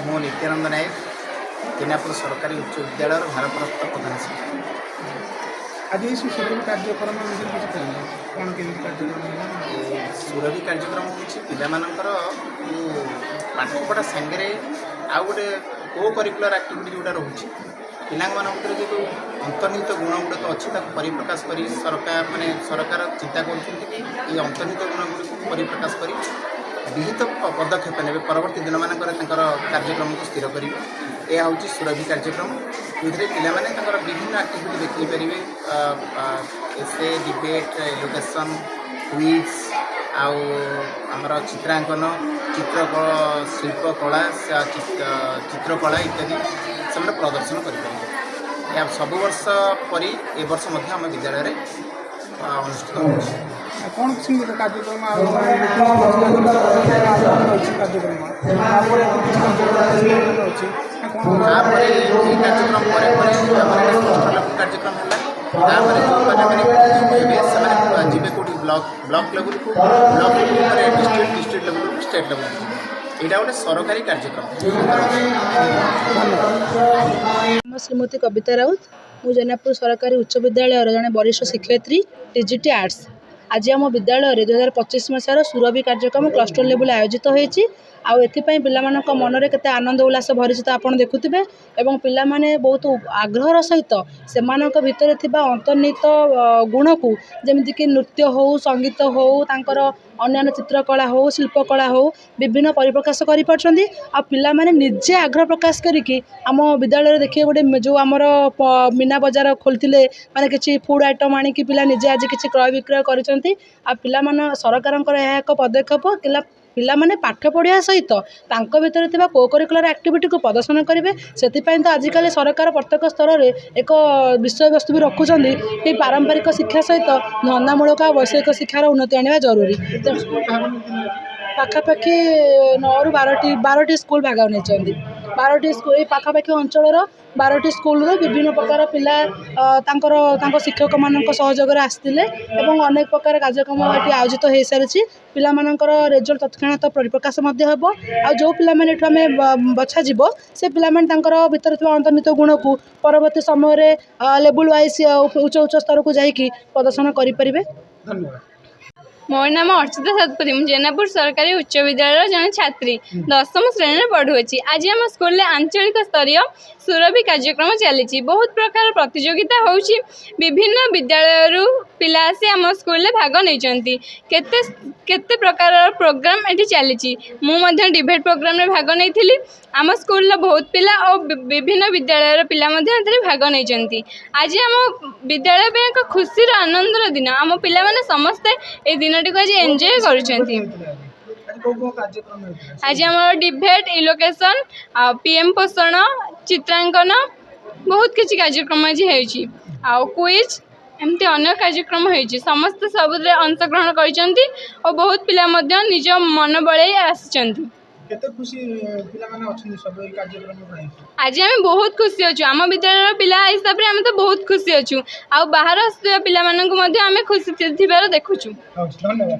ମୁଁ ନିତ୍ୟାନନ୍ଦ ନାୟକ, ଜେନାପୁର ସରକାରୀ ଉଚ୍ଚ ବିଦ୍ୟାଳୟର ଭାରପ୍ରାପ୍ତ ପ୍ରଧାନ ଶିକ୍ଷକ। ଆଜି ଏଇ ସବୁ ସୁରଭି କାର୍ଯ୍ୟକ୍ରମ ବିଷୟରେ କିଛି କୁହନ୍ତୁ। କ'ଣ କେମିତି କାର୍ଯ୍ୟକ୍ରମ ହେଲା? ଏ ସୁରଭି କାର୍ଯ୍ୟକ୍ରମ ହେଉଛି ପିଲାମାନଙ୍କର ଯେଉଁ ପାଠପଢ଼ା ସାଙ୍ଗରେ ଆଉ ଗୋଟେ କୋ କରିକୁଲାର ଆକ୍ଟିଭିଟି ଯେଉଁଟା ରହୁଛି, ପିଲାମାନଙ୍କ ଭିତରେ ଯେଉଁ ଅନ୍ତର୍ନିହିତ ଗୁଣ ଗୁଡ଼ିକ ଅଛି, ତାକୁ ପରିପ୍ରକାଶ କରି ସରକାର, ମାନେ ସରକାର ଚିନ୍ତା କରୁଛନ୍ତି କି ଏଇ ଅନ୍ତର୍ନିହିତ ଗୁଣ ଗୁଡ଼ିକୁ ପରିପ୍ରକାଶ କରି ବିହିତ ପଦକ୍ଷେପ ନେବେ, ପରବର୍ତ୍ତୀ ଦିନମାନଙ୍କରେ ତାଙ୍କର କାର୍ଯ୍ୟକ୍ରମକୁ ସ୍ଥିର କରିବେ। ଏହା ହେଉଛି ସୁରଭି କାର୍ଯ୍ୟକ୍ରମ, ଯେଉଁଥିରେ ପିଲାମାନେ ତାଙ୍କର ବିଭିନ୍ନ ଆକ୍ଟିଭିଟି ଦେଖାଇ ପାରିବେ। ଏସେ, ଡିବେଟ୍, ଏଲୋକେସନ୍, କୁଇଜ୍ ଆଉ ଆମର ଚିତ୍ରାଙ୍କନ, ଚିତ୍ରକଳା, ଶିଳ୍ପକଳା, ଚିତ୍ରକଳା ଇତ୍ୟାଦି ସେମାନେ ପ୍ରଦର୍ଶନ କରିପାରିବେ। ଏହା ସବୁ ବର୍ଷ ପରି ଏ ବର୍ଷ ମଧ୍ୟ ଆମ ବିଦ୍ୟାଳୟରେ ଅନୁଷ୍ଠିତ ହେଉଛି। ଆଉ କ'ଣ କିଛି ଗୋଟେ କାର୍ଯ୍ୟକ୍ରମ, ଆଉ ଅଛି କାର୍ଯ୍ୟକ୍ରମ, ତାପରେ କିଛି କାର୍ଯ୍ୟକ୍ରମ ଅଛି ନା କ'ଣ? ତାପରେ ଏହି କାର୍ଯ୍ୟକ୍ରମ ପରେ ପରେ ଆମର ଏଇଟା କ୍ଲଷ୍ଟର ଲେବୁଲ୍ କାର୍ଯ୍ୟକ୍ରମ ହେଲା। ତାପରେ ଯେଉଁମାନେ ମାନେ ହେବେ, ସେମାନେ ଯିବେ କେଉଁଠି? ବ୍ଲକ୍ ଲେବୁଲକୁ, ବ୍ଲକ୍ ଲେବୁଲ ପରେ ଡିଷ୍ଟ୍ରିକ୍ଟ, ଡିଷ୍ଟ୍ରିକ୍ଟ ଲେବୁଲକୁ ଷ୍ଟେଟ୍ ଲେବୁଲକୁ ଯିବେ। ଏଇଟା ଗୋଟେ ସରକାରୀ କାର୍ଯ୍ୟକ୍ରମ। ମୁଁ ଶ୍ରୀମତୀ କବିତା ରାଉତ। ମୁଁ ଜେନାପୁର ସରକାରୀ ଉଚ୍ଚ ବିଦ୍ୟାଳୟର ଜଣେ ବରିଷ୍ଠ ଶିକ୍ଷୟିତ୍ରୀ, ଟିଜିଟି ଆର୍ଟ୍ସ। ଆଜି ଆମ ବିଦ୍ୟାଳୟରେ 2025 ମସିହାର ସୁରଭି କାର୍ଯ୍ୟକ୍ରମ କ୍ଲଷ୍ଟର ଲେବୁଲ୍ ଆୟୋଜିତ ହୋଇଛି। ଆଉ ଏଥିପାଇଁ ପିଲାମାନଙ୍କ ମନରେ କେତେ ଆନନ୍ଦ ଉଲ୍ଲାସ ଭରିଛି ତ ଆପଣ ଦେଖୁଥିବେ। ଏବଂ ପିଲାମାନେ ବହୁତ ଆଗ୍ରହର ସହିତ ସେମାନଙ୍କ ଭିତରେ ଥିବା ଅନ୍ତର୍ନିହିତ ଗୁଣକୁ, ଯେମିତିକି ନୃତ୍ୟ ହେଉ, ସଙ୍ଗୀତ ହେଉ, ତାଙ୍କର ଅନ୍ୟାନ୍ୟ ଚିତ୍ରକଳା ହେଉ, ଶିଳ୍ପକଳା ହେଉ, ବିଭିନ୍ନ ପରିପ୍ରକାଶ କରିପାରୁଛନ୍ତି। ଆଉ ପିଲାମାନେ ନିଜେ ଆଗ୍ରହ ପ୍ରକାଶ କରିକି ଆମ ବିଦ୍ୟାଳୟରେ ଦେଖିବେ, ଗୋଟେ ଯେଉଁ ଆମର ମୀନା ବଜାର ଖୋଲିଥିଲେ, ମାନେ କିଛି ଫୁଡ଼୍ ଆଇଟମ୍ ଆଣିକି ପିଲା ନିଜେ ଆଜି କିଛି କ୍ରୟ ବିକ୍ରୟ କରିଛନ୍ତି। ଆଉ ପିଲାମାନେ, ସରକାରଙ୍କର ଏହା ଏକ ପଦକ୍ଷେପ ଥିଲା, ପିଲାମାନେ ପାଠ ପଢ଼ିବା ସହିତ ତାଙ୍କ ଭିତରେ ଥିବା କୋ କରିକୁଲାର ଆକ୍ଟିଭିଟିକୁ ପ୍ରଦର୍ଶନ କରିବେ। ସେଥିପାଇଁ ତ ଆଜିକାଲି ସରକାର ପ୍ରତ୍ୟେକ ସ୍ତରରେ ଏକ ବିଷୟବସ୍ତୁ ବି ରଖୁଛନ୍ତି କି ପାରମ୍ପରିକ ଶିକ୍ଷା ସହିତ ଧନ୍ଦାମୂଳକ ଆଉ ବୈଷୟିକ ଶିକ୍ଷାର ଉନ୍ନତି ଆଣିବା ଜରୁରୀ। ଭାଗ ନେଇଥିଲେ ଆଜି? ପାଖାପାଖି 9ରୁ 12ଟି ସ୍କୁଲ ଭାଗ ନେଇଛନ୍ତି। 12ଟି ସ୍କୁଲ, ଏଇ ପାଖାପାଖି ଅଞ୍ଚଳର 12ଟି ସ୍କୁଲରୁ ବିଭିନ୍ନ ପ୍ରକାର ପିଲା ତାଙ୍କର ତାଙ୍କ ଶିକ୍ଷକମାନଙ୍କ ସହଯୋଗରେ ଆସିଥିଲେ ଏବଂ ଅନେକ ପ୍ରକାର କାର୍ଯ୍ୟକ୍ରମ ଏଠି ଆୟୋଜିତ ହୋଇସାରିଛି। ପିଲାମାନଙ୍କର ରେଜଲ୍ଟ ତତ୍କ୍ଷଣାତ ପରିପ୍ରକାଶ ମଧ୍ୟ ହେବ। ଆଉ ଯେଉଁ ପିଲାମାନେ ଏଠୁ ଆମେ ବଛାଯିବ, ସେ ପିଲାମାନେ ତାଙ୍କର ଭିତରେ ଥିବା ଅନ୍ତର୍ନିହିତ ଗୁଣକୁ ପରବର୍ତ୍ତୀ ସମୟରେ ଲେବୁଲ୍ ୱାଇଜ୍ ଉଚ୍ଚ ଉଚ୍ଚ ସ୍ତରକୁ ଯାଇକି ପ୍ରଦର୍ଶନ କରିପାରିବେ। ଧନ୍ୟବାଦ। ମୋ ନାମ ଅର୍ଚ୍ଚିତା ଶତପଥୀ। ମୁଁ ଜେନାପୁର ସରକାରୀ ଉଚ୍ଚ ବିଦ୍ୟାଳୟର ଜଣେ ଛାତ୍ରୀ, 10ମ ଶ୍ରେଣୀରେ ପଢ଼ୁଅଛି। ଆଜି ଆମ ସ୍କୁଲରେ ଆଞ୍ଚଳିକ ସ୍ତରୀୟ ସୁରଭି କାର୍ଯ୍ୟକ୍ରମ ଚାଲିଛି। ବହୁତ ପ୍ରକାର ପ୍ରତିଯୋଗିତା ହେଉଛି। ବିଭିନ୍ନ ବିଦ୍ୟାଳୟରୁ ପିଲା ଆସି ଆମ ସ୍କୁଲରେ ଭାଗ ନେଇଛନ୍ତି। କେତେ କେତେ ପ୍ରକାରର ପ୍ରୋଗ୍ରାମ୍ ଏଠି ଚାଲିଛି। ମୁଁ ମଧ୍ୟ ଡିବେଟ୍ ପ୍ରୋଗ୍ରାମରେ ଭାଗ ନେଇଥିଲି। ଆମ ସ୍କୁଲର ବହୁତ ପିଲା ଓ ବିଭିନ୍ନ ବିଦ୍ୟାଳୟର ପିଲା ମଧ୍ୟ ଏଥିରେ ଭାଗ ନେଇଛନ୍ତି। ଆଜି ଆମ ବିଦ୍ୟାଳୟ ପାଇଁ ଏକ ଖୁସିର ଆନନ୍ଦର ଦିନ। ଆମ ପିଲାମାନେ ସମସ୍ତେ ଏଇ ଦିନଟିକୁ ଆଜି ଏନ୍ଜୟ କରୁଛନ୍ତି। ଆଜି କେଉଁ କେଉଁ କାର୍ଯ୍ୟକ୍ରମ ହେଇଥିଲା? ଆଜି ଆମର ଡିବେଟ୍, ଇଲୋକେସନ୍ ଆଉ ପିଏମ୍ ପୋଷଣ, ଚିତ୍ରାଙ୍କନ, ବହୁତ କିଛି କାର୍ଯ୍ୟକ୍ରମ ଆଜି ହେଇଛି। ଆଉ କୁଇଜ୍, ଏମିତି ଅନେକ କାର୍ଯ୍ୟକ୍ରମ ହେଇଛି। ସମସ୍ତେ ସବୁଥିରେ ଅଂଶଗ୍ରହଣ କରିଛନ୍ତି ଓ ବହୁତ ପିଲା ମଧ୍ୟ ନିଜ ମନ ବଳେଇ ଆସିଛନ୍ତି। କେତେ ଖୁସି ପିଲାମାନେ ଅଛନ୍ତି ସବୁ ଏଇ କାର୍ଯ୍ୟକ୍ରମ ପାଇଁ? ଆଜି ଆମେ ବହୁତ ଖୁସି ଅଛୁ। ଆମ ବିଦ୍ୟାଳୟର ପିଲା ହିସାବରେ ଆମେ ତ ବହୁତ ଖୁସି ଅଛୁ, ଆଉ ବାହାର ଆସୁଥିବା ପିଲାମାନଙ୍କୁ ମଧ୍ୟ ଆମେ ଖୁସି ଥିବାର ଦେଖୁଛୁ। ହଉ, ଧନ୍ୟବାଦ।